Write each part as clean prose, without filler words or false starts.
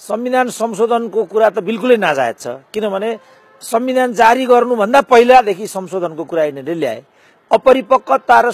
संविधान संशोधनको कुरा त बिल्कुलै नाजायज छ, किनभने संविधान जारी गर्नुभन्दा पहिलादेखि संशोधनको कुरा यिनीहरूले ल्याए। अपरिपक्वता र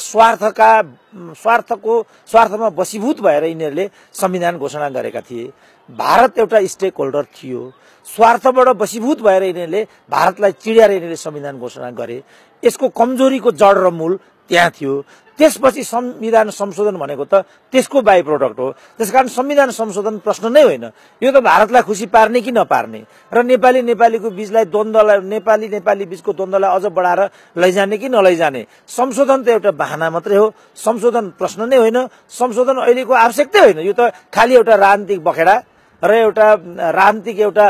स्वार्थमा वशीभूत भएर यिनीहरूले संविधान घोषणा गरेका थिए। भारत एउटा स्टेक होल्डर थियो, स्वार्थबाट वशीभूत भएर यिनीहरूले भारतलाई चिड्याएर यिनीहरूले संविधान घोषणा गरे। यसको कमजोरीको जड र मूल त्यहाँ थियो। त्यसपछि संविधान संशोधन भनेको त त्यसको बाइ प्रोडक्ट हो। त्यसकारण संविधान संशोधन प्रश्न नै होइन, यो त भारतलाई खुसी पार्ने कि नपार्ने र नेपालीको बीचलाई द्वन्द्वलाई नेपाली बीचको द्वन्द्वलाई अझ बढाएर लैजाने कि नलैजाने। संशोधन त एउटा बहाना मात्रै हो, संशोधन प्रश्न नै होइन, संशोधन अहिलेको आवश्यकतै होइन। यो त खालि एउटा राजनीतिक बखेडा र एउटा राजनीतिक एउटा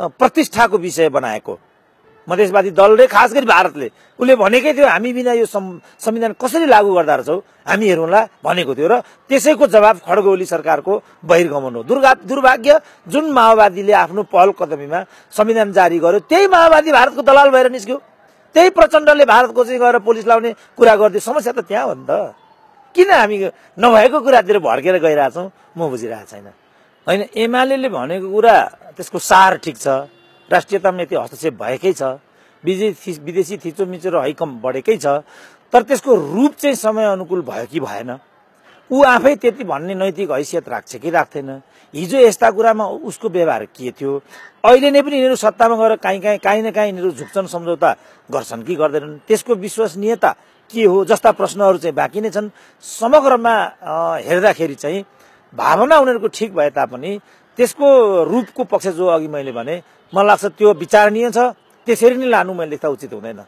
प्रतिष्ठाको विषय बनाएको। मधेसवादी दलले, खास गरी भारतले उसले भनेकै थियो हामी बिना यो संविधान कसरी लागू गर्दा रहेछौ हामी हेरौँला भनेको थियो, र त्यसैको जवाब खड्ग ओली सरकारको बहिर्गमन हो। दुर्भाग्य जुन माओवादीले आफ्नो पहल कदमीमा संविधान जारी गर्यो त्यही माओवादी भारतको दलाल भएर निस्क्यो। त्यही प्रचण्डले भारतको चाहिँ गएर पुलिस लाउने कुरा गरिदियो। समस्या त त्यहाँ हो नि त। किन हामी नभएको कुरातिर भड्केर गइरहेछौँ म बुझिरहेको छैन। होइन, एमाले भनेको कुरा त्यसको सार ठिक छ, राष्ट्रियतामा यति हस्तक्षेप भएकै छ, विदेशी थिचोमिचो र हैकम बढेकै छ, तर त्यसको रूप चाहिँ समय अनुकूल भयो कि भएन। ऊ आफै त्यति भन्ने नैतिक हैसियत राख्छ कि राख्दैन। हिजो यस्ता कुरामा उसको व्यवहार के थियो, अहिले नै पनि यिनीहरू सत्तामा गएर काहीँ न काहीँ यिनीहरू झुक्छन्, सम्झौता गर्छन् कि गर्दैनन्, त्यसको विश्वसनीयता के हो जस्ता प्रश्नहरू चाहिँ बाँकी नै छन्। समग्रमा हेर्दाखेरि चाहिँ भावना उनीहरूको ठिक भए तापनि त्यसको रूपको पक्ष जो अघि मैले भने मलाई लाग्छ त्यो विचारणीय छ, त्यसरी नै लानु मैले देख्दा उचित हुँदैन।